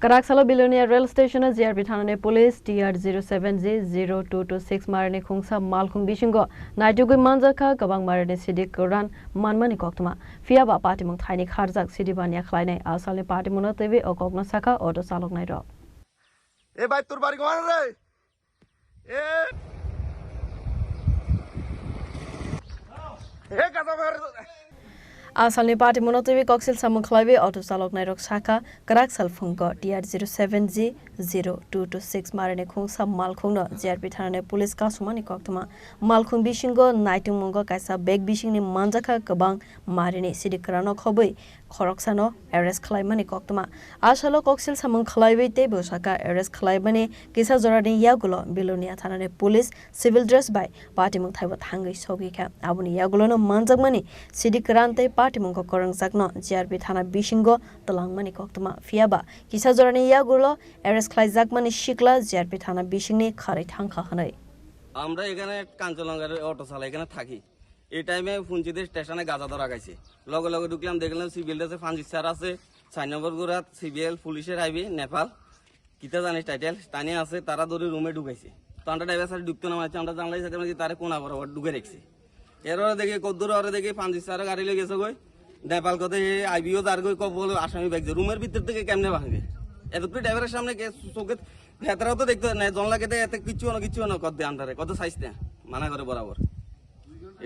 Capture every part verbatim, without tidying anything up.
Kwrak salo Bilonia rail station-o G R P thanani police T R zero seven G zero two two six marini khungsa malkhung bisingo naitugwi manjakha kwbang marini sidik kwran manmani koktwma. Phiyaba patimung thaini kharjak sidi baniya khlainai asalni patimungno twiwi o kokno sakha auto chaloknairok. E bai, tor bari gwan re. E. E, gaja bar. Asalni patimungno twiwi koksil samung khlaiwi auto chaloknairok sakha, kwrak sal phungo T R zero seven G zero two two six marini khungsa malkhungno G R P thanani police kasumani koktwma. Malkhung bisingo naitungmungo kaisa bag bisingni manjakha kwbang marini sidi kwrano khobwi khoroksano arrest khlaimani koktwma. Asalo koksil samung khlaiwi teibo sakha arrest khlaimani kisa jorani yagulo Bilonia thanani police civil dress bai patimung thaibo thangwi sogwi kha. Aboni yagulono manjakmani sidi kwran tei patimung kwrwngjakno G R P thana bisingo twlangmani koktwma. Phiyaba kisa jorani yagulo arrest khlaijakmani sikla G R P thana bisingni kharwi thangkha hwnwi. আমরা এখানে কাঞ্চনলঙ্কার অটো চালাই, এখানে থাকি। এই টাইমে শুনছি যে স্টেশনে গাঁজা ধরা খাইছে। লগে লগে ঢুকলাম, দেখলাম সিভিল ড্রেসে পাঁচ স্যার আছে, চার নম্বর গোড়াত সিভিএল, পুলিশের আইবি, নেপাল, কিতা জানি টাইটেল, তানি আছে, তারা ধরে রুমে ঢুকাইছে। তো আমরা ড্রাইভার স্যার ঢুকতো না, মানে আমরা জানলাই যেতে পারি তারা কোনা বরাবর ঢুকে রেখেছে। এর ওরা দেখে কদ্দুর, ওরা দেখে পাঁচ স্যার গাড়ি লেগেছে গই, নেপাল কথা হে আইবিও যার গই, কব বলে আসামি ব্যাগ যে রুমের ভিতর থেকে কেমনে ভাঙে, এতটুকু ড্রাইভারের সামনে কে চোখে ভেতরাও তো দেখতে না, জনলা কেটে এত কিচ্ছু হলো, কিচ্ছু হলো, কত দেয় আন্ডারে, কত সাইজ দেয়, মানা করে বরাবর।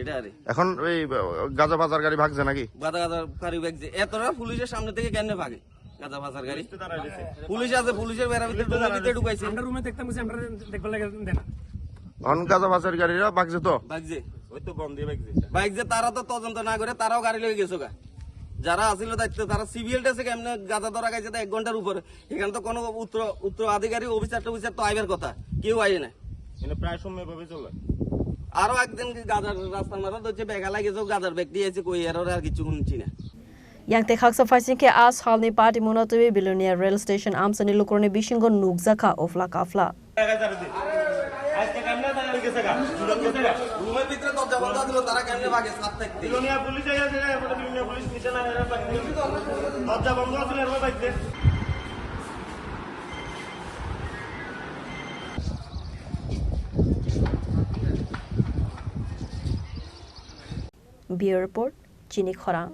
এটা আরে। এখন এই, আহ, গাঁজা বাজার গাড়ি ভাগছে নাকি? গাঁজা, গাঁজা গাড়ি ভাগছে। এতটা পুলিশের সামনে থেকে কেমনে ভাগে? গাঁজা বাজার গাড়ি। পুলিশ তো দাঁড়ায় রয়েছে। পুলিশ আছে, পুলিশের বেড়া ভিতরে পুলিশ তো রুমের দাঁড়ায় ভিতরে রয়েছে। ঢুকাইছে। আমরা রুমে দেখতাম বলছি, আমরা দেখবার লাগে দেনা। এখন গাঁজা বাজার গাড়িরা ভাগছে তো? ভাগছে। ওই তো বন্ধ দিয়ে ভাগছে। ভাগছে, তারা তো তদন্ত না করে তারাও গাড়ি লয়ে গেছে গা। যারা আছিল দায়িত্ব, তারা সিভিএল ড্রেসে কেমনে গাঁজা ধরা খাইছে তা এক ঘন্টার উপরে। এখানে তো কোনো উত্তর, উত্তরাধিকারী অফিসার টফিসার তো আইবার কথা, কেউ আইয়ে না। মানে প্রায় সময় এভাবে চলে। আরো একদিন কি গাজার রাস্তার মাথা ধরছে, বেগা লাগে যে গাজার ব্যক্তি এসে কই, এর আর কিছু শুনছি না। Yang tei khaksa phaising khe a salni patimungno twiwi Bilonia rail station amchaini lukurokni bisingo nukjakha uphla kaphla. রুমের ভিতরে দরজা বন্ধ ছিল, তারা কেমনে ভাগে সাত থাকতে? বিলোনিয়া পুলিশ আইয়া ছিল, এরপরে বিলোনিয়া পুলিশ নিচে নামে এরা বাইক দিয়ে। দরজা বন্ধ ছিল, এরপর বাইক দিয়ে। Bureau Report, Chini Khorang.